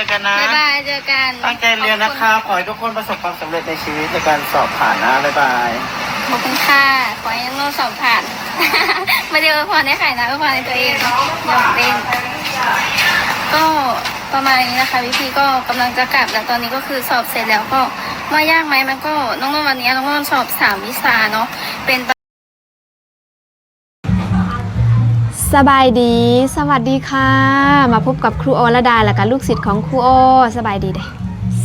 เจอกันนะ บ๊ายบาย เจอกัน ตั้งใจเรียนนะครับ ขอบคุณ ขอให้ทุกคนประสบความสำเร็จในชีวิตในการสอบผ่านนะ บ๊ายบาย ขอบคุณค่ะ ขอให้น้องๆสอบผ่าน ไม่ได้อวยพรให้ใครนะ อวยพรให้ตัวเอง หยอกเล่น ก็ประมาณนี้นะคะ พี่ๆก็กำลังจะกลับแล้ว ตอนนี้ก็คือสอบเสร็จแล้ว ก็ว่ายากไหม มันก็ น้องๆวันนี้น้องๆสอบสามวิชาเนาะ เป็น ສະບາຍດີ ສະຫວັດດີຄ່ະ ມາພົບກັບຄູອໍລະດາ ແລະກະລູກສິດຂອງຄູອໍ. ສະບາຍດີເດ້.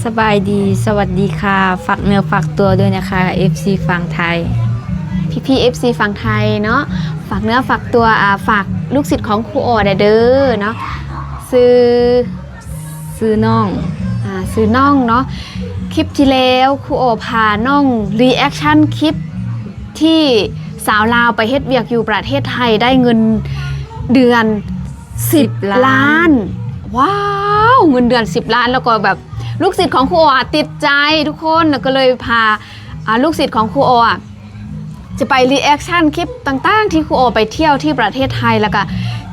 ສະບາຍດີ ສະຫວັດດີຄ່ະ ຝາກເນື້ອຝາກຕົວດ້ວຍນະຄະ ເອັຟຊີຝັ່ງໄທ ພີ່ໆ ເອັຟຊີຝັ່ງໄທເນາະ ຝາກເນື້ອຝາກຕົວ ອ່າ ຝາກລູກສິດຂອງຄູອໍແດ່ເດີເນາະ ຊື່ ຊື່ນ້ອງ ອ່າ ຊື່ນ້ອງເນາະ. ຄລິບທີ່ແລ້ວຄູອໍພານ້ອງຣີແອັກຊັນຄລິບທີ່ສາວລາວໄປເຮັດວຽກຢູ່ປະເທດໄທ ໄດ້ເງິນເດືອນສິບ ສິບລ້ານ ລ້ານ. ວ້າວ ເງິນເດືອນສິບລ້ານ ແລ້ວກໍແບບລູກສິດຂອງຄູອໍຕິດໃຈທຸກຄົນ ແລ້ວກໍເລີຍພາ ອ່າ ລູກສິດຂອງຄູອໍ ຈະໄປຣີແອັກຊັນຄລິບຕ່າງໆ ທີ່ຄູອໍໄປທ່ຽວທີ່ປະເທດໄທ ແລ້ວກະ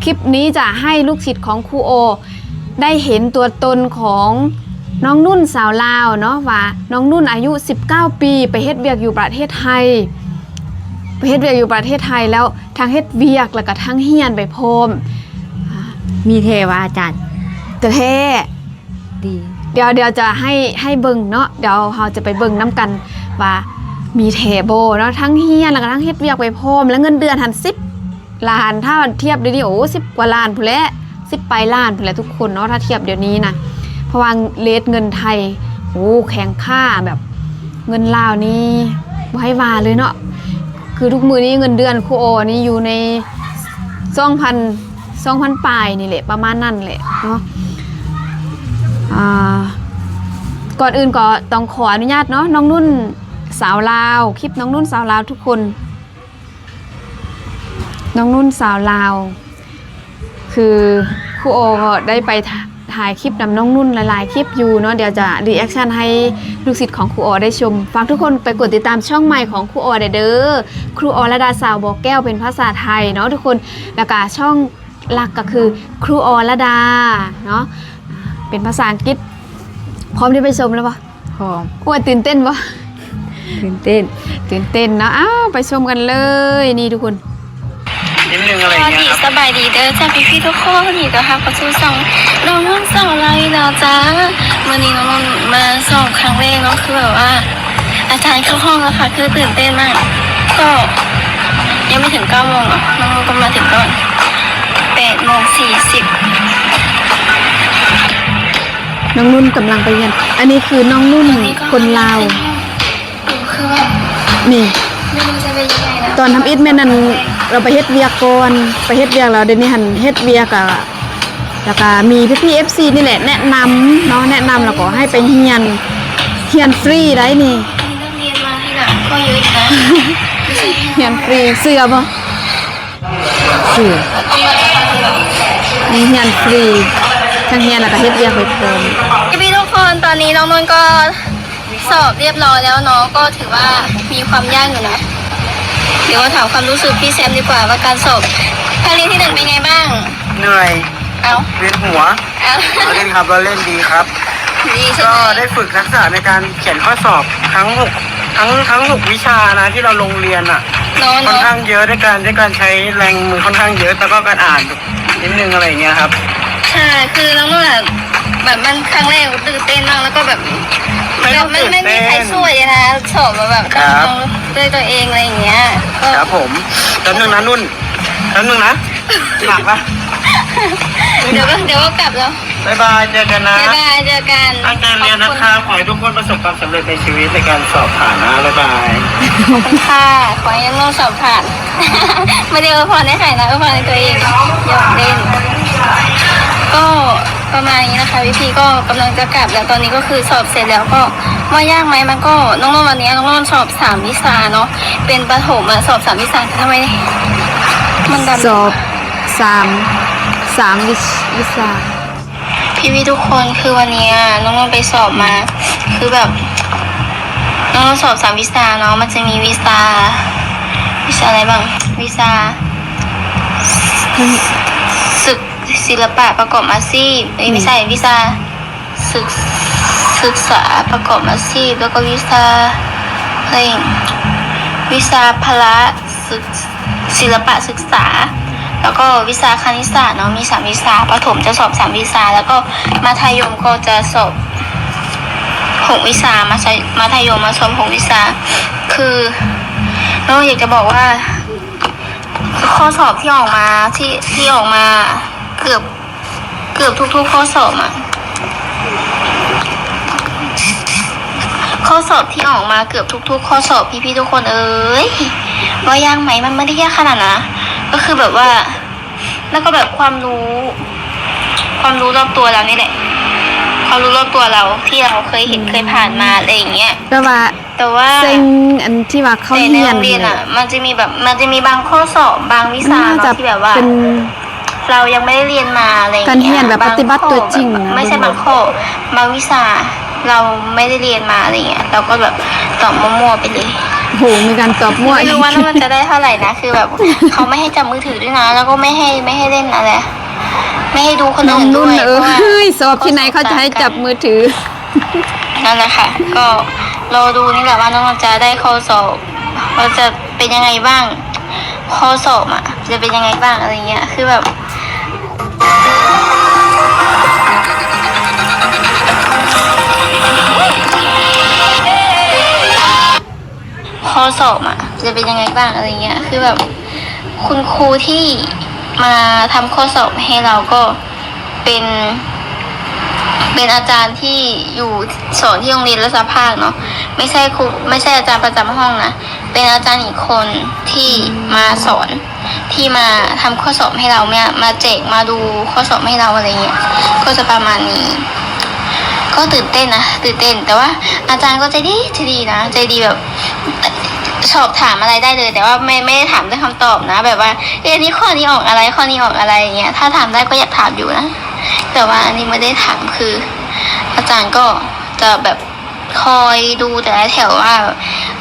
ຄລິບນີ້ຈະໃຫ້ລູກສິດຂອງຄູອໍໄດ້ເຫັນຕົວຕົນຂອງນ້ອງນຸ່ນສາວລາວເນາະ ວ່ານ້ອງນຸ່ນອາຍຸສິບເກົ້າປີ ໄປເຮັດວຽກຢູ່ປະເທດໄທ ໄປເຮັດວຽກຢູ່ປະເທດໄທ ແລ້ວທັງເຮັດວຽກ ແລ້ວກະທັງຮຽນໄປພ້ອມ. ມີແທ້ຫວາອາຈານ? ກະແທ້. ດີ ດຽວ ດຽວຈະໃຫ້ ໃຫ້ເບິ່ງເນາະ ດຽວເຮົາຈະໄປເບິ່ງນຳກັນວ່າມີແທ້ບໍ່ເນາະ ທັງຮຽນ ແລ້ວກະທັງເຮັດວຽກໄປພ້ອມ ແລ້ວເງິນເດືອນຫັ້ນສິບລ້ານ ຖ້າທຽບດຽວນີ້ ໂອ້ ສິບກວ່າລ້ານພຸ້ນແຫຼະ ສິບປາຍລ້ານພຸ້ນແຫຼະທຸກຄົນເນາະ ຖ້າທຽບດຽວນີ້ນະ ເພາະວ່າເຣດເງິນໄທ ໂອ້ ແຂງຄ່າ ແບບເງິນລາວນີ້ບໍ່ໃຫ້ວ່າເລີຍເນາະ ຄືທຸກມື້ນີ້ເງິນເດືອນຄູອໍນີ້ຢູ່ໃນສອງພັນ ສອງພັນປາຍນີ້ແຫຼະ ປະມານນັ້ນແຫຼະເນາະ. ອ່າ ກ່ອນອື່ນກໍຕ້ອງຂໍອະນຸຍາດເນາະ ນ້ອງນຸ່ນສາວລາວ ຄລິບນ້ອງນຸ່ນສາວລາວທຸກຄົນ ນ້ອງນຸ່ນສາວລາວ ຄືຄູອໍກໍໄດ້ໄປ ຖ່າຍຄລິບນຳນ້ອງນຸ່ນຫຼາຍໆຄລິບຢູ່ເນາະ ດຽວຈະຣີແອັກຊັນໃຫ້ລູກສິດຂອງຄູອໍໄດ້ຊົມ. ຝາກທຸກຄົນໄປກົດຕິດຕາມຊ່ອງໃໝ່ຂອງຄູອໍໄດ້ເດີ ຄູອໍລະດາສາວບໍ່ແກ້ວ ເປັນພາສາໄທເນາະທຸກຄົນ ແລ້ວກະຊ່ອງຫຼັກກໍຄືຄູອໍລະດາເນາະ ເປັນພາສາອັງກິດ. ພ້ອມທີ່ໄປຊົມແລ້ວບໍ່? ພ້ອມ. ໂອ້ຍ ຕື່ນເຕັ້ນບໍ່? ຕື່ນເຕັ້ນ ຕື່ນເຕັ້ນເນາະ. ອ້າວ ໄປຊົມກັນເລີຍ ນີ້ທຸກຄົນ. ສະບາຍດີເດີຈ້າ ພີ່ໆທຸກຄົນ ຍິນດີຕ້ອນຮັບເຂົ້າສູ່ຊ່ອງນ້ອງນຸ່ນສາວລາວອີກແລ້ວຈ້າ. ມື້ນີ້ນ້ອງນຸ່ນມາສອບຄັ້ງແລກເນາະ ຄືແບບວ່າອາຈານເຂົ້າຫ້ອງແລ້ວຄ່ະ ຄືຕື່ນເຕັ້ນມາກ. ກໍຍັງບໍ່ເຖິງເກົ້າໂມງເນາະ ນ້ອງນຸ່ນກໍມາເຖິງກ່ອນ ແປດໂມງສີ່ສິບ. ນ້ອງນຸ່ນກຳລັງໄປຮຽນ. ອັນນີ້ຄືນ້ອງນຸ່ນຄົນລາວ. ຄືແບບ ນີ້ ໄມ່ຮູ້ຈະເປັນຍັງໄງນະ ຕອນທຳອິດແມ່ນອັນ ເຮົາໄປເຮັດວຽກກ່ອນ ໄປເຮັດວຽກແລ້ວ ດຽວນີ້ຫັ້ນເຮັດວຽກ ແລ້ວກະມີພີ່ໆ ເອັຟຊີ ນີ້ແຫຼະແນະນຳເນາະ ແນະນຳແລ້ວກໍໃຫ້ໄປຮຽນ ຮຽນຟຣີໄດ໋ນີ້ ອັນນີ້ນັກຮຽນມາທີຫຼັງກໍເຍາະຢູ່ນະ ຮຽນຟຣີ ເຊື່ອບໍ່? ຊື່ ນີ້ຮຽນຟຣີ ທັງຮຽນແລ້ວກໍເຮັດວຽກໄປພ້ອມ. ພີ່ໆທຸກຄົນ ຕອນນີ້ນ້ອງນົນກໍສອບຮຽບຮ້ອຍແລ້ວເນາະ ກໍຖືວ່າມີຄວາມຍາກຢູ່ນະ. ດຽວມາຖາມຄວາມຮູ້ສຶກພີ່ແຊມດີກວ່າ ວ່າການສອບຄັ້ງນີ້ທີໜຶ່ງເປັນໄງບ້າງ? ເໜື່ອຍ. ເອົ້າ ວຽນຫົວ. ເອົ້າ ລ້ອເລ່ນຄັບ ລ້ອເລ່ນ ດີຄັບ ດີ ກໍໄດ້ຝຶກທັກສະໃນການຂຽນຂໍ້ສອບທັງຫົກ ທັງ ທັງຫົກວິຊານະ ທີ່ເຮົາລົງຮຽນນະ ເນາະ ເນາະ ຄ່ອນຂ້າງເຍອະ ດ້ວຍການ ດ້ວຍການໃຊ້ແຮງມືຄ່ອນຂ້າງເຍອະ ແລ້ວກໍການອ່ານນິດໜຶ່ງ ອະໄລເງຍຄັບ. ໃຊ່ ຄືນ້ອງນຸ່ນແບບ ມັນຄັ້ງແລກ ຕື່ນເຕັ້ນມາກ ແລ້ວກໍແບບ ແບບມັນໄມ່ມີໃຄຊ່ວຍນະ ສອບມາແບບ ຕ້ອງ ຕ້ອງດ້ວຍຕົວເອງ ອະໄລເງຍ. ຄັບຜົມ ແປັບໜຶ່ງນະນຸ່ນ ແປັບໜຶ່ງນະ. ໜັກປະ? ດຽວກໍ ດຽວກໍກັບແລ້ວ. ບາຍບາຍ ເຈີກັນນະ. ບາຍບາຍ ເຈີກັນ. ຕັ້ງໃຈຮຽນນະຄະ. ຂໍໃຫ້ທຸກຄົນປະສົບຄວາມສຳເລັດໃນຊີວິດໃນການສອບຜ່ານນະ. ບາຍບາຍ. ຂອບຄຸນຄ່ະ. ຂໍໃຫ້ນ້ອງໆສອບຜ່ານ. ບໍ່ໄດ້ອວຍພອນໃຫ້ໃຜນະ, ອວຍພອນໃຫ້ຕົວເອງ. ຢອກເລ່ນ. ກໍປະມານນີ້ນະຄະ ພີ່ໆ. ກໍກຳລັງຈະກັບແລ້ວ. ຕອນນີ້ກໍຄືສອບເສັດແລ້ວ. ກໍວ່າຍາກໄໝ? ມັນກໍ ນ້ອງໆ ວັນນີ້ນ້ອງໆສອບສາມວິຊາເນາະ. ເປັນປະຖົມອະ ສອບສາມວິຊາ. ທຳໄມມັນດຳ? ສອບສາມ ສາມວິ ວິຊາ. ພີ່ໆ ທຸກຄົນ ຄືວັນເນີ້ຍນ້ອງໆໄປສອບມາ ຄືແບບ ນ້ອງໆສອບສາມວິຊາເນາະ. ມັນຈະມີວິຊາ ວິຊາອະໄລບ້າງ? ວິຊາ ອືມ ສຶກ ສິລະປະປະກອບອາຊີບ ເອີຍ ອືມ ບໍ່ໃຊ່ ວິຊາ ສຶກ ສຶກສາປະກອບອາຊີບ ແລ້ວກໍວິຊາ ເອີຍ ວິຊາພະລະສຶກ ສິລະປະສຶກສາ ແລ້ວກໍວິຊາຄະນິດສາດເນາະ ມີສາມວິຊາ. ປະຖົມຈະສອບສາມວິຊາ ແລ້ວກໍມັດທະຍົມກໍຈະສອບຫົກວິຊາ ມັດທະ ມັດທະຍົມມາສອບຫົກວິຊາ. ຄືນ້ອງຢາກຈະບອກວ່າ ຂໍ້ສອບທີ່ອອກມາ ທີ່ ທີ່ອອກມາເກືອບ ເກືອບທຸກໆຂໍ້ສອບອະ ຂໍ້ສອບທີ່ອອກມາເກືອບທຸກໆຂໍ້ສອບ ພີ່ໆທຸກຄົນເອີຍ ວ່າຍາກໄໝ? ມັນບໍ່ໄດ້ຍາກຂະໜາດນັ້ນນະ ກໍຄືແບບວ່າ ແລ້ວກໍແບບຄວາມຮູ້ ຄວາມຮູ້ລອບຕົວເຮົານີ້ແຫຼະ ຄວາມຮູ້ລອບຕົວເຮົາທີ່ເຮົາເຄີຍເຫັນ ເຄີຍຜ່ານມາ ອະໄລຢ່າງເງຍ ແຕ່ວ່າ ແຕ່ວ່າ ເຊິ່ງອັນທີ່ວ່າເຂົາ ແຕ່ໃນໂຮງຮຽນ ຮຽນນະ ມັນຈະມີແບບ ມັນຈະມີບາງຂໍ້ສອບ ບາງວິຊາເນາະ ທີ່ແບບວ່າເຮົາຍັງບໍ່ໄດ້ຮຽນມາ ອະໄລຢ່າງເງຍ ການຮຽນແບບປະຕິບັດຕົວຈິງນະ ບໍ່ແມ່ນບາງຂໍ້ ບາງວິຊາເຮົາໄມ່ໄດ້ຮຽນມາ ອະໄລເງຍ ເຮົາກໍແບບຕອບມົ້ວໆໄປເລີຍ. ໂອ້ໂຫ ມີການຕອບມົ້ວ ແຕ່ບໍ່ຮູ້ວ່ານ້ອງນນຈະໄດ້ເທົ່າໃດນະ ຄືແບບເຂົາໄມ່ໃຫ້ຈັບມືຖືດ້ວຍນະ ແລ້ວກໍໄມ່ໃຫ້ ໄມ່ໃຫ້ເຫຼັ້ນອະໄລ ໄມ່ໃຫ້ດູຄົນອື່ນດ້ວຍ ເພາະວ່າ ເອີຍ ສອບທີ່ໄຫນເຂົາຈະໃຫ້ຈັບມືຖື? ນັ້ນແຫຼະຄ່ະ ກໍລໍດູນີ້ແຫຼະວ່ານ້ອງຈະໄດ້ຂໍ້ສອບ ວ່າຈະເປັນຍັງໄງບ້າງ ຂໍ້ສອບອະ ຈະເປັນຍັງໄງບ້າງ ອະໄລເງຍ ຄືແບບ ຂໍ້ສອບອະ ຈະເປັນຍັງໄງບ້າງ ອະໄລເງຍ ຄືແບບ ຄຸນຄູທີ່ມາທຳຂໍ້ສອບໃຫ້ເຮົາກໍເປັນ ເປັນອາຈານທີ່ຢູ່ ສອນທີ່ໂຮງຮຽນລາຊາພາກເນາະ ໄມ່ໃຊ່ຄູ ໄມ່ໃຊ່ອາຈານປະຈຳຫ້ອງນະ ເປັນອາຈານອີກຄົນທີ່ ອືມ ມາສອນ ທີ່ມາທຳຂໍ້ສອບໃຫ້ເຮົາ ມາ ມາແຈກ ມາດູຂໍ້ສອບໃຫ້ເຮົາ ອະໄລເງຍ ກໍຈະປະມານນີ້ ກໍຕື່ນເຕັ້ນນະ ຕື່ນເຕັ້ນ ແຕ່ວ່າອາຈານກໍໃຈດີ ໃຈດີນະ ໃຈດີແບບ ສອບຖາມອະໄລໄດ້ເລີຍ ແຕ່ວ່າໄມ່ ໄມ່ໄດ້ຖາມເລື່ອງຄຳຕອບນະ ແບບວ່າ ເອ ອັນນີ້ຂໍ້ນີ້ອອກອະໄລ ຂໍ້ນີ້ອອກອະໄລ ຢ່າງເງຍ ຖ້າຖາມໄດ້ກໍຢາກຖາມຢູ່ນະ ແຕ່ວ່າອັນນີ້ບໍ່ໄດ້ຖາມ ຄືອາຈານກໍຈະແບບ ຄອຍດູແຕ່ລະແຖວວ່າ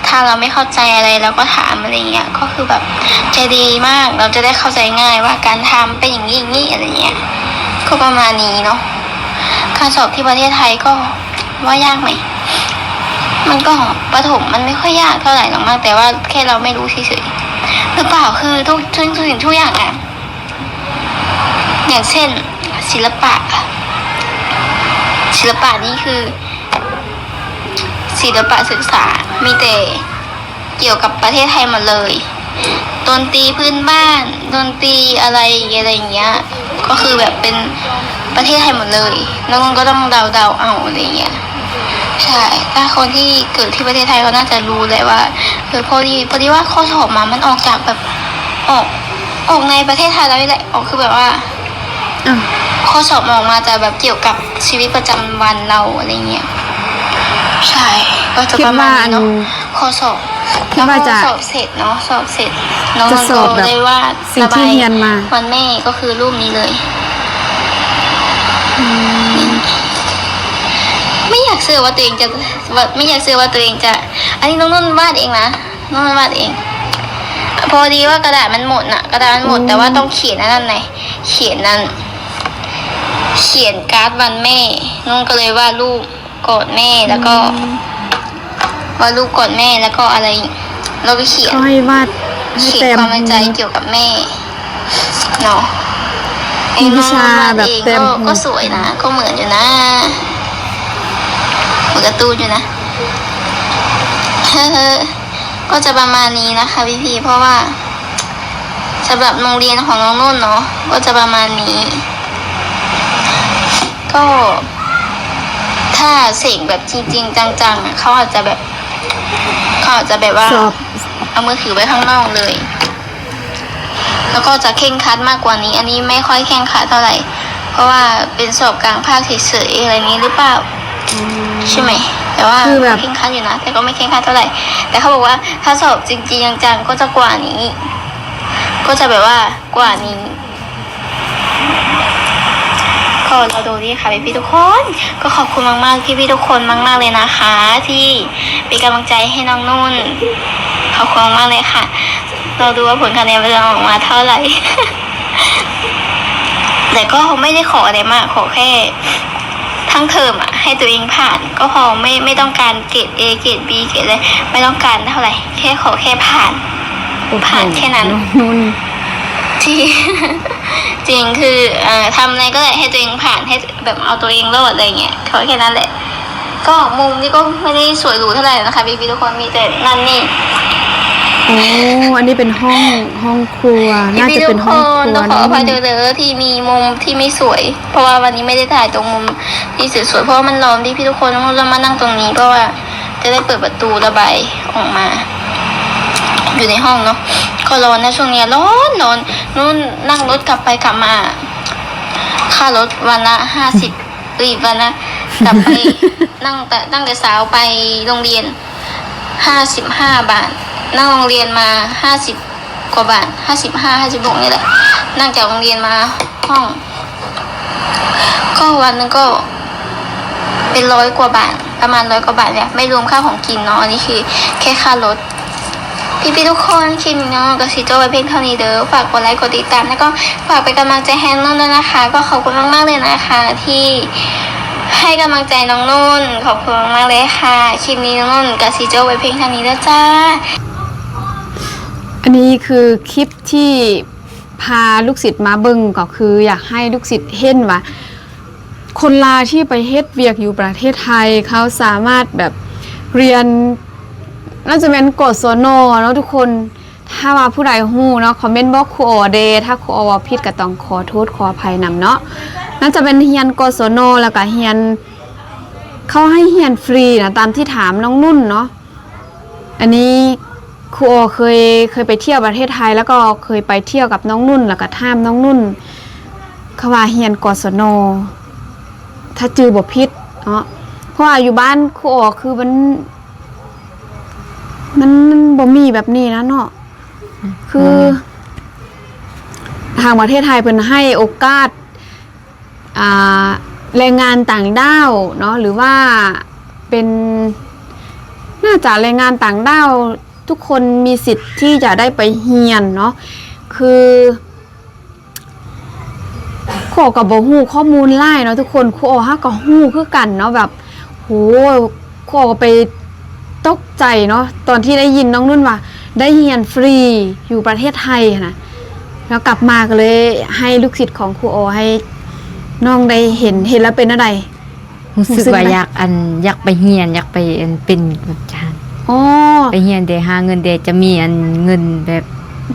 ຖ້າເຮົາໄມ່ເຂົ້າໃຈອະໄລ ເຮົາກໍຖາມ ອະໄລເງຍ ກໍຄືແບບໃຈດີມາກ ເຮົາຈະໄດ້ເຂົ້າໃຈງ່າຍວ່າການທຳເປັນຢ່າງນີ້ ຢ່າງນີ້ ອະໄລເງຍ ກໍປະມານນີ້ເນາະ. ການສອບທີ່ປະເທດໄທກໍວ່າຍາກໄໝ? ມັນກໍປະຖົມ ມັນໄມ່ຄ່ອຍຍາກເທົ່າໃດຫຼອກມັ້ງ ແຕ່ວ່າແຄ່ເຮົາໄມ່ຮູ້ເສີຍໆ ຫຼືເປົ່າ? ຄືທຸກ ທຸກສິ່ງທຸກຢ່າງອະ ຢ່າງເຊັ່ນ ສິລະປະ ສິລະປະນີ້ຄື ສິລະປະສຶກສາ ມີແຕ່ກ່ຽວກັບປະເທດໄທໝົດເລີຍ ດົນຕີພື້ນບ້ານ ດົນຕີອະໄລ ອະໄລຢ່າງເງຍ ກໍຄືແບບເປັນປະເທດໄທໝົດເລີຍ ນ້ອງໆກໍຕ້ອງເດົາໆເອົາ ອະໄລຢ່າງເງຍ. ໃຊ່ ຖ້າຄົນທີ່ເກີດທີ່ປະເທດໄທກໍໜ້າຈະຮູ້ແຫຼະວ່າ ເອີ ພໍດີ ພໍດີວ່າຂໍ້ສອບມາ ມັນອອກຈາກແບບ ອອກ ອອກໃນປະເທດໄທເຮົານີ້ແຫຼະ ອອກ ຄືແບບວ່າ ອືມ ຂໍ້ສອບອອກມາຈະແບບກ່ຽວກັບຊີວິດປະຈຳວັນເຮົາ ອະໄລເງຍ. ໃຊ່ ກໍຈະປະມານນີ້ເນາະ ຂໍ້ສອບ ຄິດວ່າຈະ ແລ້ວກໍສອບເສັດເນາະ ສອບເສັດ ນ້ອງກໍໄດ້ວາດ ສິ່ງທີ່ຮຽນມາ ລະບາຍວັນແມ່ ກໍຄືຮູບນີ້ເລີຍ. ອືມ ໄມ່ຢາກເຊື່ອວ່າຕົວເອງຈະ ວ່າ ໄມ່ຢາກເຊື່ອວ່າຕົວເອງຈະ ອັນນີ້ນ້ອງນຸ່ນວາດເອງນະ ນ້ອງວາດເອງ ພໍດີວ່າກະດາດມັນໝົດນະ ກະດາດມັນໝົດ ອືມ ແຕ່ວ່າຕ້ອງຂຽນອັນນັ້ນໄງ ຂຽນນັ້ນ ຂຽນກາດວັນແມ່ ນ້ອງກໍເລີຍວາດຮູບກອດແມ່ ແລ້ວກໍ ອືມ ວາດຮູບກອດແມ່ ແລ້ວກໍອະໄລອີກ ແລ້ວກໍຂຽນ ເຂົາໃຫ້ວາດ ໃຫ້ແຕ້ມ ຂຽນຄວາມໃນໃຈກ່ຽວກັບແມ່ເນາະ. ມີວິຊາແບບແຕ້ມຮູບ ກໍ ກໍສວຍນະ ກໍເໝືອນຢູ່ນະ ເໝືອນກາຕູນຢູ່ນະ ເຮີ. ກໍຈະປະມານນີ້ນະຄະພີ່ໆ ເພາະວ່າສຳລັບໂຮງຮຽນຂອງນ້ອງນຸ່ນເນາະ ກໍຈະປະມານນີ້ ກໍຖ້າເສັງແບບຈິງໆຈັງໆ ເຂົາອາດຈະແບບ ເຂົາອາດຈະແບບວ່າ ສອບ ເອົາມືຖືໄວ້ຂ້າງນອກເລີຍ ແລ້ວກໍຈະເຄັ່ງຄັດມາກກວ່ານີ້ ອັນນີ້ໄມ່ຄ່ອຍເຄັ່ງຄັດເທົ່າໃດ ເພາະວ່າເປັນສອບກາງພາກເສີຍໆ ອະໄລນີ້ຫຼືເປົ່າ ອືມ ໃຊ່ໄໝ? ແຕ່ວ່າ ຄືແບບ ເຄັ່ງຄັດຢູ່ນະ ແຕ່ກໍໄມ່ເຄັ່ງຄັດເທົ່າໃດ ແຕ່ເຂົາບອກວ່າຖ້າສອບຈິງໆຈັງໆກໍຈະກວ່ານີ້ ກໍຈະແບບວ່າກວ່ານີ້. ກໍລໍດູນີ້ຄ່ະພີ່ໆທຸກຄົນ ກໍຂອບຄຸນມາກໆ ພີ່ໆທຸກຄົນມາກໆເລີຍນະຄະ ທີ່ເປັນກຳລັງໃຈໃຫ້ນ້ອງນຸ່ນ ຂອບຄຸນມາກໆເລີຍຄ່ະ. ລໍດູວ່າຜົນຄະແນນມັນຈະອອກມາເທົ່າໃດ ແຕ່ກໍໄມ່ໄດ້ຂໍອະໄລມາກ ຂໍແຄ່ ທັງເທີມອະ ໃຫ້ຕົວເອງຜ່ານກໍພໍ ໄມ່ ໄມ່ຕ້ອງການເກຣດເອ ເກຣດບີ ເກຣດອະໄລ ໄມ່ຕ້ອງການເທົ່າໃດ ແຄ່ຂໍແຄ່ຜ່ານ ໂອ້ໂຫ ຜ່ານແຄ່ນັ້ນ ນ້ອງນຸ່ນ ຈິງ ຈິງ ຄື ເອີ ທຳອະໄລກໍໄດ້ ໃຫ້ຕົວເອງຜ່ານ ໃຫ້ແບບເອົາຕົວເອງລອດ ອະໄລເງຍ ຂໍແຄ່ນັ້ນແຫຼະ. ກໍມຸມນີ້ກໍໄມ່ໄດ້ສວຍຫຼູເທົ່າໃດນະຄະ ພີ່ໆທຸກຄົນ ມີແຕ່ນັ້ນນີ້. ໂອ້ ອັນນີ້ເປັນຫ້ອງ ຫ້ອງຄົວ ໜ້າຈະເປັນຫ້ອງຄົວ ພີ່ໆທຸກຄົນ ຕ້ອງຂໍອະໄພເດີ ທີ່ມີມຸມທີ່ໄມ່ສວຍ ເພາະວ່າວັນນີ້ໄມ່ໄດ້ຖ່າຍຕົງມຸມທີ່ສວຍໆ ເພາະວ່າມັນຮ້ອນ ພີ່ໆທຸກຄົນ ລະມານັ່ງຕົງນີ້ ເພາະວ່າຈະໄດ້ເປີດປະຕູລະບາຍອອກມາຢູ່ໃນຫ້ອງເນາະ. ກໍຮ້ອນນະ ຊ່ວງນີ້ຮ້ອນ ຮ້ອນ ນຸ່ນ ນັ່ງລົດກັບໄປກັບມາ ຄ່າລົດວັນລະຫ້າສິບ ອີກວັນນະ ກັບໄປ ນັ່ງແຕ່ ຕັ້ງແຕ່ເຊົ້າໄປໂຮງຮຽນ ຫ້າສິບຫ້າບາດ, ນັ່ງໂຮງຮຽນມາຫ້າສິບກວ່າບາດ, ຫ້າສິບຫ້າ ຫ້າສິບຫົກນີ້ແຫຼະ, ນັ່ງຈາກໂຮງຮຽນມາຫ້ອງ ກໍວັນໜຶ່ງກໍເປັນຮ້ອຍກວ່າບາດ, ປະມານຮ້ອຍກວ່າບາດນີ້ແຫຼະ, ໄມ່ລວມຄ່າຂອງກິນເນາະ, ອັນນີ້ຄືແຄ່ຄ່າລົດ. ພີ່ໆທຸກຄົນ ຄລິບນີ້ເນາະ ກໍຊິຈົບໄວ້ພຽງເທົ່ານີ້ເດີ. ຝາກກົດໄລ ກົດຕິດຕາມ ແລ້ວກໍຝາກເປັນກຳລັງໃຈໃຫ້ນ້ອງນຸ່ນດ້ວຍນະຄະ. ກໍຂອບຄຸນມາກໆເລີຍນະຄະ ທີ່ໃຫ້ກຳລັງໃຈນ້ອງນຸ່ນ. ຂອບຄຸນມາກໆເລີຍຄ່ະ. ຄລິບນີ້ນ້ອງນຸ່ນກໍຊິຈົບໄວ້ພຽງເທົ່ານີ້ເດີຈ້າ. ອັນນີ້ຄືຄລິບທີ່ພາລູກສິດມາເບິ່ງ ກໍຄືຢາກໃຫ້ລູກສິດເຫັນວ່າ ຄົນລາວທີ່ໄປເຮັດວຽກຢູ່ປະເທດໄທ ເຂົາສາມາດແບບຮຽນ ໜ້າຈະແມ່ນ ກສນ ເນາະທຸກຄົນ. ຖ້າວ່າຜູ້ໃດຮູ້ເນາະ ຄອມເມັນບອກຄູອໍແດ່ ຖ້າຄູອໍເວົ້າຜິດກໍຕ້ອງຂໍໂທດຂໍອະໄພນຳເນາະ. ໜ້າຈະແມ່ນຮຽນ ກສນ ແລ້ວກໍຮຽນ ເຂົາໃຫ້ຮຽນຟຣີນະ ຕາມທີ່ຖາມນ້ອງນຸ່ນເນາະ. ອັນນີ້ຄູອໍເຄີຍ ເຄີຍໄປທ່ຽວປະເທດໄທ ແລ້ວກໍເຄີຍໄປທ່ຽວກັບນ້ອງນຸ່ນ ແລ້ວກໍຖາມນ້ອງນຸ່ນ ເຂົາວ່າຮຽນ ກສນ ຖ້າຈື່ບໍ່ຜິດເນາະ. ເພາະວ່າຢູ່ບ້ານຄູອໍຄືມັນ ມັນ ມັນບໍ່ມີແບບນີ້ນະເນາະ. ຄື ບໍ່ມີ ທາງປະເທດໄທເພິ່ນໃຫ້ໂອກາດ ອ່າ ແຮງງານຕ່າງດ້າວເນາະ ຫຼືວ່າເປັນ ໜ້າຈະແຮງງານຕ່າງດ້າວ ທຸກຄົນມີສິດທີ່ຈະໄດ້ໄປຮຽນເນາະ. ຄື ຄູອໍກໍບໍ່ຮູ້ຂໍ້ມູນຫຼາຍເນາະທຸກຄົນ, ຄູອໍເຮົາກໍຮູ້ຄືກັນເນາະ ແບບ ໂຫ ຄູອໍກໍໄປຕົກໃຈເນາະ ຕອນທີ່ໄດ້ຍິນນ້ອງນຸ່ນວ່າໄດ້ຮຽນຟຣີຢູ່ປະເທດໄທຫັ້ນນະ. ແລ້ວກັບມາກໍເລີຍໃຫ້ລູກສິດຂອງຄູອໍ ໃຫ້ນ້ອງໄດ້ເຫັນ ເຫັນແລ້ວເປັນແນວໃດ? ຮູ້ສຶກວ່າ ຮູ້ສຶກແນວໃດ? ຢາກ ອັນ ຢາກໄປຮຽນ ຢາກໄປ ອັນ ເປັນແບບ ອໍ ໄປຮຽນແດ່ ຫາເງິນແດ່ ຈະມີ ອັນ ເງິນແບບ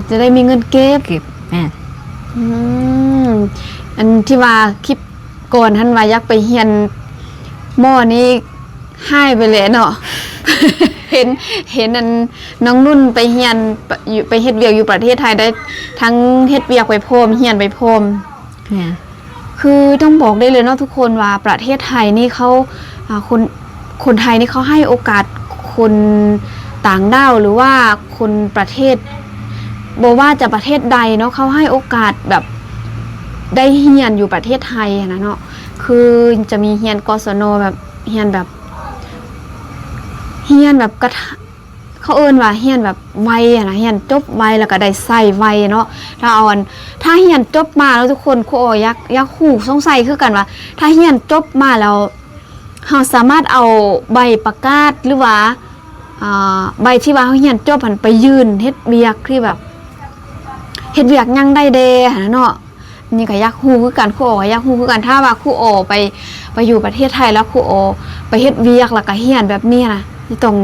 ຈະໄດ້ມີເງິນເກັບ ເກັບ ແມ່ນ ອືມ ອັນທີ່ວ່າຄລິບກ່ອນຫັ້ນວ່າຢາກໄປຮຽນໝໍນີ້ ຫາຍໄປແລ້ວເນາະ. ເຫັນ ເຫັນອັນນ້ອງນຸ່ນໄປຮຽນ ໄປເຮັດວຽກຢູ່ປະເທດໄທ ໄດ້ທັງເຮັດວຽກໄປພ້ອມ ຮຽນໄປພ້ອມ. ແມ່ນ ຄືຕ້ອງບອກໄດ້ເລີຍເນາະທຸກຄົນວ່າ ປະເທດໄທນີ້ເຂົາ ອ່າ ຄົນ ຄົນໄທນີ້ເຂົາໃຫ້ໂອກາດຄົນຕ່າງດ້າວ ຫຼືວ່າຄົນປະເທດ ບໍ່ວ່າຈະປະເທດໃດເນາະ ເຂົາໃຫ້ໂອກາດແບບໄດ້ຮຽນຢູ່ປະເທດໄທຫັ້ນນະເນາະ. ຄືຈະມີຮຽນ ກສນ ແບບ ຮຽນແບບ ຮຽນແບບກະ ເຂົາເອີ້ນວ່າຮຽນແບບໄວຫັ້ນນະ ຮຽນຈົບໄວ ແລ້ວກໍໄດ້ໃຊ້ໄວເນາະ. ຖ້າເອົາອັນ ຖ້າຮຽນຈົບມາເນາະທຸກຄົນ ຄູອໍຢາກ ຢາກຮູ້ ສົງໄສຄືກັນວ່າ ຖ້າຮຽນຈົບມາແລ້ວ ເຮົາສາມາດເອົາໃບປະກາດ ຫຼືວ່າ ອ່າ ໃບທີ່ວ່າເຮົາຮຽນຈົບຫັ້ນ ໄປຍື່ນເຮັດວຽກທີ່ແບບ ເຮັດວຽກຫຍັງໄດ້ແດ່ຫັ້ນນະເນາະ. ນີ້ກໍຢາກຮູ້ຄືກັນ ຄູອໍກໍຢາກຮູ້ຄືກັນ ຖ້າວ່າຄູອໍໄປ ໄປຢູ່ປະເທດໄທ ແລ້ວຄູອໍໄປເຮັດວຽກ ແລ້ວກໍຮຽນແບບນີ້ນະ ຊິຕ້ອງ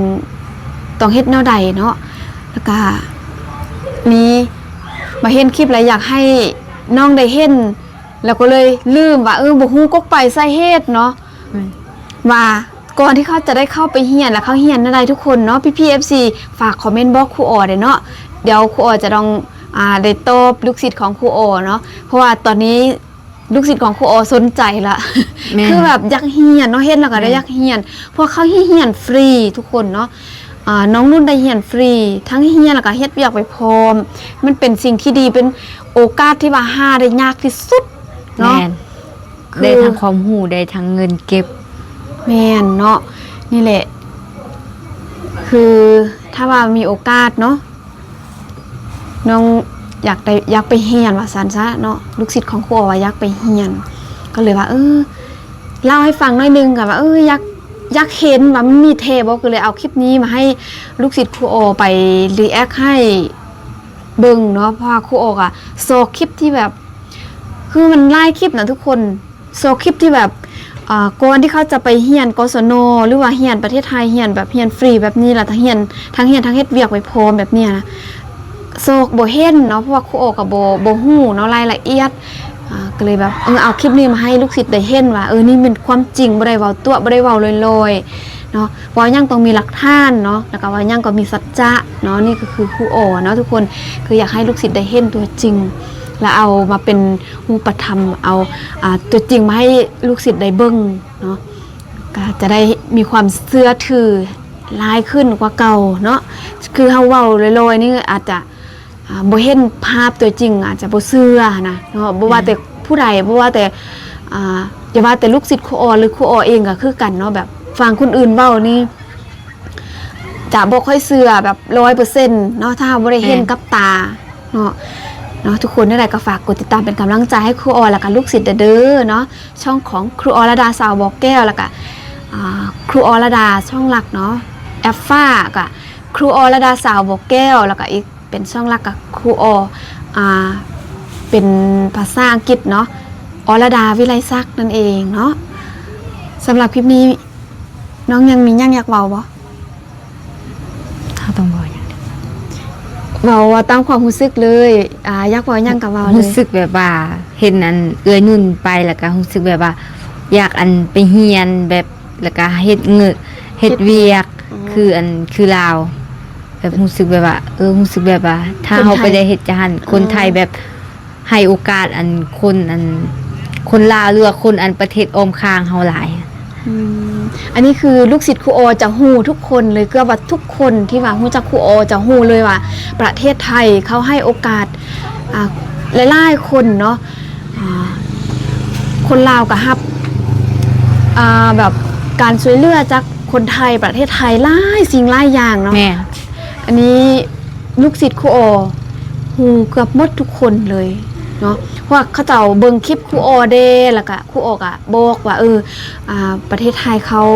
ຕ້ອງເຮັດແນວໃດເນາະ. ແລ້ວກໍມີ ມາເຫັນຄລິບແລ້ວຢາກໃຫ້ນ້ອງໄດ້ເຫັນ ແລ້ວກໍເລີຍລືມວ່າ ເອີ ບໍ່ຮູ້ກົກໄປສາເຫດເນາະ ອືມ ວ່າກ່ອນທີ່ເຂົາຈະໄດ້ເຂົ້າໄປຮຽນ ແລ້ວເຂົາຮຽນແນວໃດທຸກຄົນເນາະ. ພີ່ໆ ເອັຟຊີ ຝາກຄອມເມັນບອກຄູອໍແດ່ເນາະ. ດຽວຄູອໍຈະຕ້ອງ ອ່າ ໄດ້ຕອບລູກສິດຂອງຄູອໍເນາະ ເພາະວ່າຕອນນີ້ລູກສິດຂອງຄູອໍສົນໃຈລະ ແມ່ນ ຄືແບບຢາກຮຽນເນາະ ເຫັນແລ້ວກໍໄດ້ ແມ່ນ ຢາກຮຽນ ເພາະເຂົາຮຽນຟຣີທຸກຄົນເນາະ. ອ່າ ນ້ອງນຸ່ນໄດ້ຮຽນຟຣີ ທັງຮຽນແລ້ວກໍເຮັດວຽກໄປພ້ອມ ມັນເປັນສິ່ງທີ່ດີ ເປັນໂອກາດທີ່ວ່າຫາໄດ້ຍາກທີ່ສຸດເນາະ ແມ່ນ ຄື ໄດ້ທັງຄວາມຮູ້ ໄດ້ທັງເງິນເກັບ ແມ່ນເນາະ. ນີ້ແຫຼະ ຄືຖ້າວ່າມີໂອກາດເນາະ ນ້ອງຢາກໄດ້ ຢາກໄປຮຽນວ່າຊັ້ນຊະເນາະ ລູກສິດຂອງຄູອໍວ່າຢາກໄປຮຽນ ກໍເລີຍວ່າ ເອີ ເລົ່າໃຫ້ຟັງໜ້ອຍໜຶ່ງ ກໍວ່າ ເອີ ຢາກ ຢາກເຫັນວ່າມັນມີແທ້ບໍ່ ກໍເລີຍເອົາຄລິບນີ້ມາໃຫ້ລູກສິດຄູອໍໄປ react ໃຫ້ເບິ່ງເນາະ ເພາະວ່າຄູອໍກໍຊອກຄລິບທີ່ແບບ ຄືມັນຫຼາຍຄລິບນະທຸກຄົນ ຊອກຄລິບທີ່ແບບ ອ່າ ກ່ອນທີ່ເຂົາຈະໄປຮຽນ ກສນ ຫຼືວ່າຮຽນປະເທດໄທ ຮຽນແບບຮຽນຟຣີແບບນີ້ ລະທັງຮຽນ ທັງຮຽນ ທັງເຮັດວຽກໄປພ້ອມແບບນີ້ນະ ຊອກບໍ່ເຫັນເນາະ ເພາະວ່າຄູອໍກໍບໍ່ ບໍ່ຮູ້ເນາະ ລາຍລະອຽດ ອ່າ ກໍເລີຍແບບ ເອີ ເອົາຄລິບນີ້ມາໃຫ້ລູກສິດໄດ້ເຫັນວ່າ ເອີ ນີ້ແມ່ນຄວາມຈິງ ບໍ່ໄດ້ເວົ້າຕົວະ ບໍ່ໄດ້ເວົ້າລອຍໆເນາະ ເວົ້າຫຍັງຕ້ອງມີຫຼັກຖານເນາະ ແລ້ວກໍເວົ້າຫຍັງກໍມີສັດຈະເນາະ ນີ້ກໍຄືຄູອໍເນາະທຸກຄົນ ຄືຢາກໃຫ້ລູກສິດໄດ້ເຫັນຕົວຈິງ ແລ້ວເອົາມາເປັນຮູບປະທຳ ເອົາ ອ່າ ຕົວຈິງມາໃຫ້ລູກສິດໄດ້ເບິ່ງເນາະ ກໍຈະໄດ້ມີຄວາມເຊື່ອຖືຫຼາຍຂຶ້ນກວ່າເກົ່າເນາະ ຄືເຮົາເວົ້າລອຍໆນີ້ອາດຈະ ອ່າ ບໍ່ເຫັນພາບຕົວຈິງ ອາດຈະບໍ່ເຊື່ອຫັ້ນນະເນາະ ບໍ່ວ່າແຕ່ຜູ້ໃດ ບໍ່ວ່າແຕ່ ອ່າ ຢ່າວ່າແຕ່ລູກສິດຄູອໍ ຫຼືຄູອໍເອງກໍຄືກັນເນາະ ແບບຟັງຄົນອື່ນເວົ້ານີ້ ຈະບໍ່ຄ່ອຍເຊື່ອແບບຮ້ອຍເປີເຊັນເນາະ ຖ້າເຮົາບໍ່ໄດ້ເຫັນກັບຕາເນາະ ເນາະ ທຸກຄົນ ແນວໃດກໍຝາກກົດຕິດຕາມເປັນກຳລັງໃຈໃຫ້ຄູອໍ ແລ້ວກໍລູກສິດເດີເນາະ ຊ່ອງຂອງຄູອໍລະດາ ສາວບໍ່ແກ້ວ ແລ້ວກໍ ອ່າ ຄູອໍລະດາ ຊ່ອງຫຼັກເນາະ ແອັບຟ້າ ກໍຄູອໍລະດາ ສາວບໍ່ແກ້ວ ແລ້ວກໍອີກ ເປັນຊ່ອງຫຼັກກັບຄູອໍ ອ່າ ເປັນພາສາອັງກິດເນາະ ອໍລະດາ ວິໄລສັກ ນັ້ນເອງເນາະ ສຳລັບຄລິບນີ້ ນ້ອງຍັງມີຫຍັງຢາກເວົ້າບໍ່? ເຮົາຕ້ອງເວົ້າຫຍັງ? ເວົ້າ ເວົ້າຕາມຄວາມຮູ້ສຶກເລີຍ ອ່າ ຢາກເວົ້າຫຍັງກໍເວົ້າເລີຍ ຮູ້ສຶກແບບວ່າເຫັນອັນເອື້ອຍນຸ່ນໄປ ແລ້ວກໍຮູ້ສຶກແບບວ່າຢາກອັນໄປຮຽນແບບ ແລ້ວກໍເຮັດເງິນ ເຮັດວຽກ ເຮັດວຽກ ອືມ ຄືອັນ ຄືລາວ ແບບຮູ້ສຶກແບບວ່າ ເອີ ຮູ້ສຶກແບບວ່າ ຖ້າເຮົາໄປໄດ້ເຮັດຈັ່ງຫັ້ນ ຄົນໄທ ອືມ ແບບໃຫ້ໂອກາດອັນຄົນ ອັນຄົນລາວ ຫຼືວ່າຄົນອັນປະເທດອ້ອມຂ້າງເຮົາຫຼາຍ. ອືມ ອັນນີ້ຄືລູກສິດຄູອໍຈະຮູ້ທຸກຄົນເລີຍ ເກືອບວ່າທຸກຄົນທີ່ວ່າຮູ້ຈັກຄູອໍຈະຮູ້ເລີຍວ່າ ປະເທດໄທເຂົາໃຫ້ໂອກາດ ອ່າ ຫຼາຍໆຄົນເນາະ ອ່າ ຄົນລາວກໍຮັບ ອ່າ ແບບການຊ່ວຍເຫຼືອຈາກຄົນໄທ ປະເທດໄທຫຼາຍສິ່ງຫຼາຍຢ່າງເນາະ ແມ່ນ ອັນນີ້ລູກສິດຄູອໍຮູ້ເກືອບໝົດທຸກຄົນເລີຍເນາະ ເພາະວ່າເຂົາເຈົ້າເບິ່ງຄລິບຄູອໍແດ່ ແລ້ວກະຄູອໍກະບອກວ່າ ເອີ ອ່າ ປະເທດໄທເຂົາ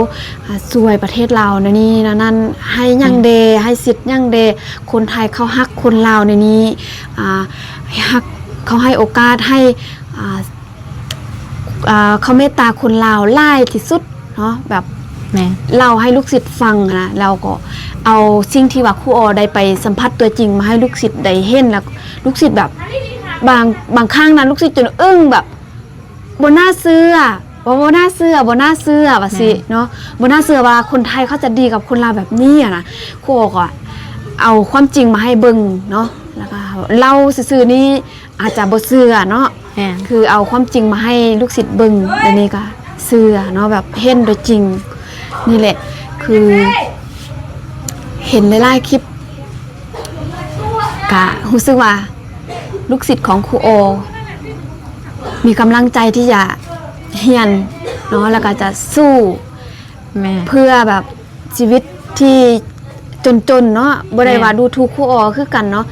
ອ່າ ຊ່ວຍປະເທດລາວແນວນີ້ແນວນັ້ນ ໃຫ້ຫຍັງແດ່ ໃຫ້ສິດຫຍັງແດ່ ຄົນໄທເຂົາຮັກຄົນລາວແນວນີ້ ອ່າ ຮັກ ເຂົາໃຫ້ໂອກາດ ໃຫ້ ອ່າ ອ່າ ເຂົາເມດຕາຄົນລາວຫຼາຍທີ່ສຸດເນາະ ແບບ ແມ່ນ ເລົ່າໃຫ້ລູກສິດຟັງນະ ແລ້ວກໍເອົາສິ່ງທີ່ວ່າຄູອໍໄດ້ໄປສຳຜັດຕົວຈິງມາໃຫ້ລູກສິດໄດ້ເຫັນ ແລ້ວລູກສິດແບບ ບາງ ບາງຄັ້ງນະ ລູກສິດຈົນອຶ້ງ ແບບ ບໍ່ໜ້າເຊື່ອ ບໍ່ ບໍ່ໜ້າເຊື່ອ ບໍ່ໜ້າເຊື່ອວ່າຊີ້ເນາະ ບໍ່ໜ້າເຊື່ອວ່າຄົນໄທເຂົາຈະດີກັບຄົນລາວແບບນີ້ຫັ້ນນະ ຄູກໍເອົາຄວາມຈິງມາໃຫ້ເບິ່ງເນາະ ແລ້ວກໍເລົ່າຊື່ໆນີ້ອາດຈະບໍ່ເຊື່ອເນາະ ແມ່ນ ຄືເອົາຄວາມຈິງມາໃຫ້ລູກສິດເບິ່ງ ແລ້ວນີ້ກໍເຊື່ອເນາະ ແບບເຫັນຕົວຈິງ ນີ້ແຫຼະ ຄືເຫັນຫຼາຍໆຄລິບ ກະຮູ້ສຶກວ່າລູກສິດຂອງຄູອໍມີກຳລັງໃຈທີ່ຈະຮຽນເນາະ ແລ້ວກະຈະສູ້ ແມ່ນ ເພື່ອແບບຊີວິດທີ່ຈົນໆເນາະ ບໍ່ໄດ້ວ່າດູຖູກຄູອໍຄືກັນເນາະ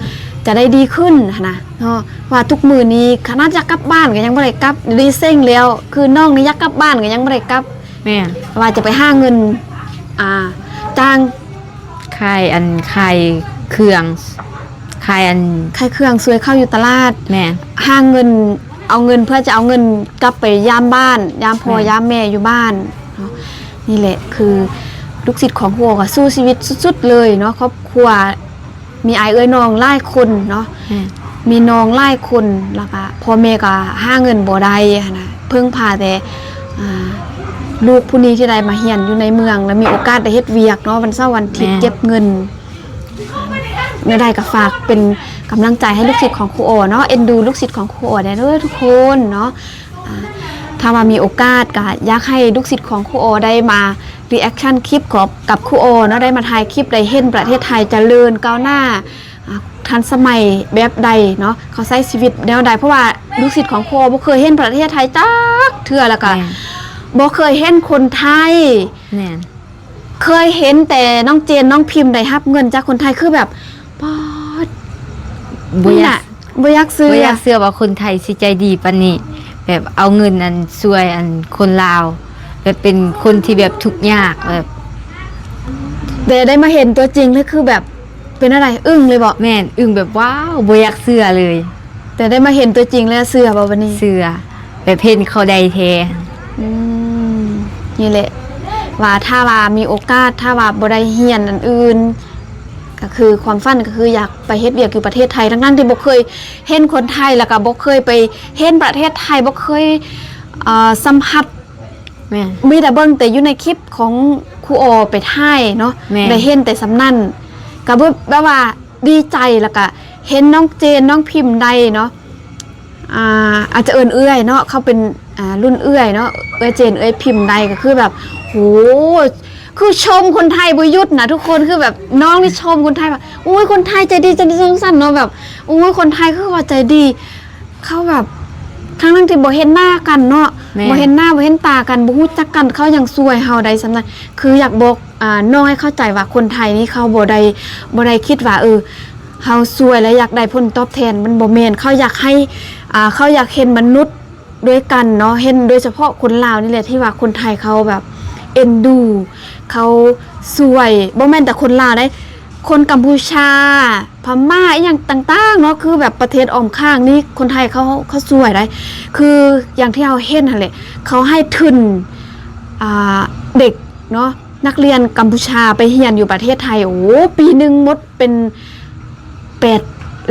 ຈະໄດ້ດີຂຶ້ນຫັ້ນນະເນາະ ວ່າທຸກມື້ນີ້ຂະໜາດຢາກກັບບ້ານກໍຍັງບໍ່ໄດ້ກັບ ດຽວນີ້ເຊັງແລ້ວ ຄືນ້ອງນີ້ຢາກກັບບ້ານກໍຍັງບໍ່ໄດ້ກັບ ແມ່ນ ວ່າຈະໄປຫາເງິນ ອ່າ ຈ້າງ ຂາຍອັນ ຂາຍເຄື່ອງ ຂາຍອັນ ຂາຍເຄື່ອງຊ່ວຍເຂົາຢູ່ຕະຫຼາດ ແມ່ນ ຫາເງິນ ເອົາເງິນ ເພື່ອຈະເອົາເງິນກັບໄປຢາມບ້ານ ຢາມພໍ່ ແມ່ນ ຢາມແມ່ຢູ່ບ້ານເນາະ ນີ້ແຫຼະ ຄືລູກສິດຂອງຄູກໍສູ້ຊີວິດສຸດໆເລີຍເນາະ ຄອບຄົວ ມີອ້າຍເອື້ອຍນ້ອງຫຼາຍຄົນເນາະ ແມ່ນ ມີນ້ອງຫຼາຍຄົນ ແລ້ວກະພໍ່ແມ່ກະຫາເງິນບໍ່ໄດ້ຫັ້ນນະ ເພິ່ງພາແຕ່ ອ່າ ລູກຜູ້ນີ້ທີ່ໄດ້ມາຮຽນຢູ່ໃນເມືອງ ແລ້ວມີໂອກາດໄດ້ເຮັດວຽກເນາະ ວັນເສົາວັນອາທິດ ແມ່ນ ເກັບເງິນ ແນວໃດກໍຝາກເປັນກຳລັງໃຈໃຫ້ລູກສິດຂອງຄູອໍເນາະ ເອັນດູລູກສິດຂອງຄູອໍແດ່ເດີທຸກຄົນເນາະ ອ່າ ຖ້າວ່າມີໂອກາດກໍຢາກໃຫ້ລູກສິດຂອງຄູອໍໄດ້ມາ reaction ຄລິບກັບ ກັບຄູອໍເນາະ ໄດ້ມາຖ່າຍຄລິບ ໄດ້ເຫັນປະເທດໄທຈະເລີນກ້າວໜ້າ ອ່າ ທັນສະໄໝແບບໃດເນາະ ເຂົາໃຊ້ຊີວິດແນວໃດ ເພາະວ່າລູກສິດຂອງຄູອໍບໍ່ເຄີຍເຫັນປະເທດໄທຈັກເທື່ອ ແລ້ວກໍ ແມ່ນ ບໍ່ເຄີຍເຫັນຄົນໄທ ແມ່ນ ເຄີຍເຫັນແຕ່ນ້ອງເຈນ ນ້ອງພິມໄດ້ຮັບເງິນຈາກຄົນໄທ ຄືແບບ ປາດ ບໍ່ຢາກ ນີ້ນະ ບໍ່ຢາກເຊື່ອ ບໍ່ຢາກເຊື່ອວ່າຄົນໄທຊິໃຈດີປານນີ້ ແບບເອົາເງິນອັນຊ່ວຍອັນຄົນລາວ ແບບເປັນຄົນທີ່ແບບທຸກຍາກ ແບບ ແຕ່ໄດ້ມາເຫັນຕົວຈິງແລ້ວຄືແບບເປັນແນວໃດ? ອຶ້ງເລີຍບໍ? ແມ່ນ ອຶ້ງແບບ ວ້າວ ບໍ່ຢາກເຊື່ອເລີຍ. ແຕ່ໄດ້ມາເຫັນຕົວຈິງແລ້ວເຊື່ອບໍ່ບັດນີ້? ເຊື່ອ ແບບເຫັນເຂົາໄດ້ແທ້. ອືມ ນີ້ແຫຼະ ວ່າຖ້າວ່າມີໂອກາດ ຖ້າວ່າບໍ່ໄດ້ຮຽນອັນອື່ນ ກໍຄືຄວາມຝັນກໍຄືຢາກໄປເຮັດວຽກຢູ່ປະເທດໄທ ທັງໆທີ່ບໍ່ເຄີຍເຫັນຄົນໄທ ແລ້ວກໍບໍ່ເຄີຍໄປເຫັນປະເທດໄທ ບໍ່ເຄີຍ ເອີ ສຳຜັດ ແມ່ນ ມີແຕ່ເບິ່ງແຕ່ຢູ່ໃນຄລິບຂອງຄູອໍໄປຖ່າຍເນາະ ແມ່ນ ໄດ້ເຫັນແຕ່ສ່ຳນັ້ນ ກໍແບບ ແບບວ່າດີໃຈ ແລ້ວກະເຫັນນ້ອງເຈນ ນ້ອງພິມໄດ້ເນາະ ອ່າ ອາດຈະເອີ້ນເອື້ອຍເນາະ ເຂົາເປັນ ອ່າ ລຸ້ນເອື້ອຍເນາະ ເອື້ອຍເຈນ ເອື້ອຍພິມໄດ້ ກໍຄືແບບ ໂຫ ຄືຊົມຄົນໄທບໍ່ຢຸດນະທຸກຄົນ ຄືແບບນ້ອງນີ້ຊົມຄົນໄທວ່າ ໂອ້ຍ ຄົນໄທໃຈດີ ຈັ່ງຊັ້ນເນາະ ແບບ ໂອ້ຍ ຄົນໄທຄືວ່າໃຈດີ ເຂົາແບບ ທັງໆທີ່ບໍ່ເຫັນໜ້າກັນເນາະ ແມ່ນ ບໍ່ເຫັນໜ້າບໍ່ເຫັນຕາກັນ ບໍ່ຮູ້ຈັກກັນ ເຂົາຍັງຊ່ວຍເຮົາໄດ້ສ່ຳນັ້ນ ຄືຢາກບອກ ອ່າ ນ້ອງໃຫ້ເຂົ້າໃຈວ່າຄົນໄທນີ້ເຂົາບໍ່ໄດ້ ບໍ່ໄດ້ຄິດວ່າ ເອີ ເຮົາຊ່ວຍແລ້ວຢາກໄດ້ຜົນຕອບແທນ ມັນບໍ່ແມ່ນ ເຂົາຢາກໃຫ້ ອ່າ ເຂົາຢາກເຫັນມະນຸດດ້ວຍກັນເນາະ ເຫັນ ໂດຍສະເພາະຄົນລາວນີ້ແຫຼະ ທີ່ວ່າຄົນໄທເຂົາແບບເອັນດູ ເຂົາຊ່ວຍ ບໍ່ແມ່ນແຕ່ຄົນລາວເດ້ ຄົນກຳປູຊາ ພະມ້າ ອີ່ຫຍັງຕ່າງໆເນາະ ຄືແບບປະເທດອ້ອມຂ້າງນີ້ ຄົນໄທເຂົາ ເຂົາຊ່ວຍໄດ໋ ຄືຢ່າງທີ່ເຮົາເຫັນຫັ້ນແຫຼະ ເຂົາໃຫ້ທຶນ ອ່າ ເດັກເນາະ ນັກຮຽນກຳປູຊາໄປຮຽນຢູ່ປະເທດໄທ ໂອ້ ປີໜຶ່ງໝົດເປັນແປດ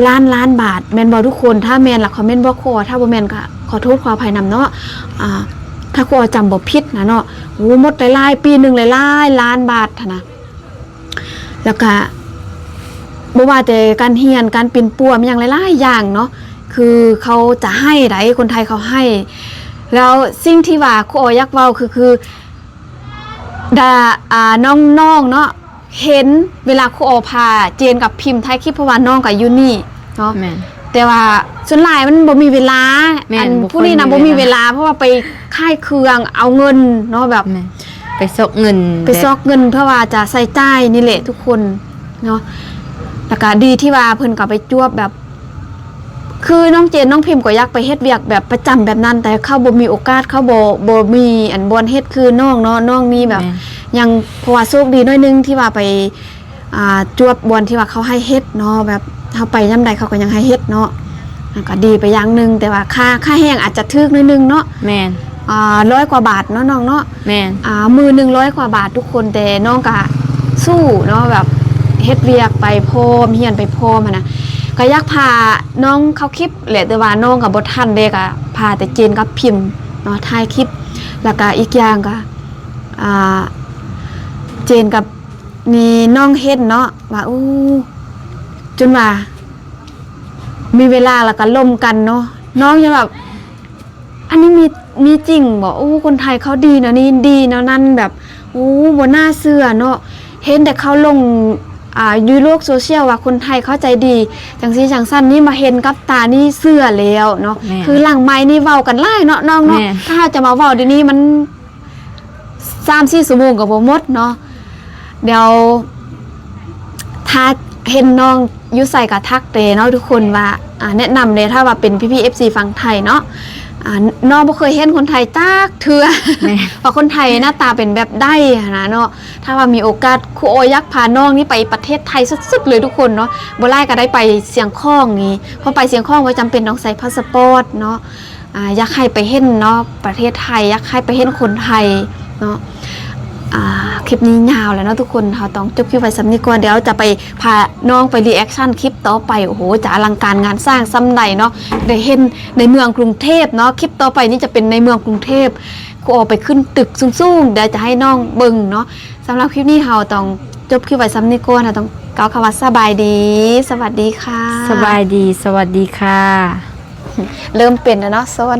ລ້ານລ້ານບາດ ແມ່ນບໍ່ທຸກຄົນ? ຖ້າແມ່ນລະຄອມເມັນບອກຄູ ຖ້າບໍ່ແມ່ນກະຂໍໂທດຂໍອະໄພນຳເນາະ ອ່າ ຖ້າຄູອໍຈຳບໍ່ຜິດນະເນາະ ໂອ້ ໝົດຫຼາຍໆ ປີໜຶ່ງຫຼາຍໆລ້ານບາດຫັ້ນນະ. ແລ້ວກະບໍ່ວ່າແຕ່ການຮຽນ ການປິ່ນປົວ ມີຫຍັງຫຼາຍໆຢ່າງເນາະ ຄືເຂົາຈະໃຫ້ໃດ໋ ຄົນໄທເຂົາໃຫ້ ແລ້ວສິ່ງທີ່ວ່າຄູອໍຢາກເວົ້າຄື ຄື ດາ ອ່າ ນ້ອງໆເນາະ ເຫັນເວລາຄູອໍພາເຈນກັບພິມຖ່າຍຄລິບ ເພາະວ່ານ້ອງກໍຢູ່ນີ້ເນາະ ແມ່ນ ແຕ່ວ່າສ່ວນຫຼາຍມັນບໍ່ມີເວລາ ແມ່ນ ອັນຜູ້ນີ້ນະ ບໍ່ມີເວລາ ເພາະວ່າໄປຂາຍເຄື່ອງເອົາເງິນເນາະ ແບບ ແມ່ນ ໄປຊອກເງິນ ໄປຊອກເງິນ ແບບ ເພື່ອວ່າຈະໃຊ້ຈ່າຍນີ້ແຫຼະທຸກຄົນເນາະ ແລ້ວກະດີທີ່ວ່າເພິ່ນກໍໄປຈວບແບບ ຄືນ້ອງເຈນ ນ້ອງພິມກໍຢາກໄປເຮັດວຽກແບບປະຈຳແບບນັ້ນ ແຕ່ເຂົາບໍ່ມີໂອກາດ ເຂົາບໍ່ ບໍ່ມີອັນບ່ອນເຮັດຄືນ້ອງເນາະ ນ້ອງນີ້ແບບ ແມ່ນ ຍັງ ເພາະວ່າໂຊກດີໜ້ອຍໜຶ່ງທີ່ວ່າໄປ ອ່າ ຈວບບ່ອນທີ່ວ່າເຂົາໃຫ້ເຮັດເນາະ ແບບເຮົາໄປຍາມໃດເຂົາກໍຍັງໃຫ້ເຮັດເນາະ ມັນກໍດີໄປຢ່າງໜຶ່ງ ແຕ່ວ່າຄ່າ ຄ່າແຮງອາດຈະຖືກໜ້ອຍໜຶ່ງເນາະ ແມ່ນ ອ່າ ຮ້ອຍກວ່າບາດເນາະນ້ອງເນາະ ແມ່ນ ອ່າ ມື້ໜຶ່ງຮ້ອຍກວ່າບາດທຸກຄົນ ແຕ່ນ້ອງກະສູ້ເນາະ ແບບເຮັດວຽກໄປພ້ອມ ຮຽນໄປພ້ອມຫັ້ນນະ ກະຢາກພານ້ອງເຂົ້າຄລິບແຫຼະ ແຕ່ວ່ານ້ອງກະບໍ່ທັນເດ້ ກະພາແຕ່ເຈນກັບພິມເນາະ ຖ່າຍຄລິບ ແລ້ວກະອີກຢ່າງກະ ອ່າ ເຈນກັບ ນີ້ນ້ອງເຫັນເນາະວ່າ ໂອ້ ຈົນວ່າມີເວລາແລ້ວກໍລົມກັນເນາະ ນ້ອງຍັງແບບ ອັນນີ້ມີ ມີຈິງບໍ? ໂອ້ ຄົນໄທເຂົາດີແນວນີ້ ດີແນວນັ້ນ ແບບ ໂອ້ ບໍ່ໜ້າເຊື່ອເນາະ ເຫັນແຕ່ເຂົາລົງ ອ່າ ຢູ່ໂລກໂຊຊຽວວ່າຄົນໄທເຂົາໃຈດີ ຈັ່ງຊີ້ຈັ່ງຊັ້ນ ນີ້ມາເຫັນກັບຕານີ້ເຊື່ອແລ້ວເນາະ ແມ່ນ ຄືຫຼັງໄມນີ້ເວົ້າກັນຫຼາຍເນາະນ້ອງເນາະ ແມ່ນ ຖ້າເຮົາຈະມາເວົ້າດຽວນີ້ມັນ ສາມສີ່ຊົ່ວໂມງກໍບໍ່ໝົດເນາະ ດຽວຖ້າເຫັນນ້ອງຢູ່ໃສກໍທັກເດ້ເນາະທຸກຄົນວ່າ ອ່າ ແນະນຳເດ້ ຖ້າວ່າເປັນພີ່ໆ ເອັຟຊີ ຝັ່ງໄທເນາະ ອ່າ ນ້ອງບໍ່ເຄີຍເຫັນຄົນໄທຈັກເທື່ອ ແມ່ນ ວ່າຄົນໄທໜ້າຕາເປັນແບບໃດຫັ້ນນະເນາະ ຖ້າວ່າມີໂອກາດ ຄູອໍຢາກພານ້ອງນີ້ໄປປະເທດໄທສຸດໆເລີຍທຸກຄົນເນາະ ບໍ່ຫຼາຍກໍໄດ້ໄປຊຽງຂອງນີ້ ເພາະໄປຊຽງຂອງບໍ່ຈຳເປັນຕ້ອງໃຊ້ພາສະປອດເນາະ ອ່າ ຢາກໃຫ້ໄປເຫັນເນາະ ປະເທດໄທ ຢາກໃຫ້ໄປເຫັນຄົນໄທເນາະ ອ່າ ຄລິບນີ້ຍາວແລ້ວເນາະທຸກຄົນ ເຮົາຕ້ອງຈົບຄລິບໄວ້ສ່ຳນີ້ກ່ອນ ດຽວຈະໄປພານ້ອງໄປຣີແອັກຊັນຄລິບຕໍ່ໄປ ໂອ້ໂຫ ຈະອະລັງການງານສ້າງສ່ຳໃດເນາະ ໄດ້ເຫັນໃນເມືອງກຸງເທບເນາະ ຄລິບຕໍ່ໄປນີ້ຈະເປັນໃນເມືອງກຸງເທບ ຄູອໍໄປຂຶ້ນຕຶກສູງໆ ດຽວຈະໃຫ້ນ້ອງເບິ່ງເນາະ ສຳລັບຄລິບນີ້ເຮົາຕ້ອງຈົບຄລິບໄວ້ສ່ຳນີ້ກ່ອນ ເຮົາຕ້ອງກ່າວຄຳວ່າສະບາຍດີ ສະຫວັດດີຄ່ະ ສະບາຍດີ ສະຫວັດດີຄ່ະ ເລີ່ມເປັນແລ້ວເນາະ ສອນ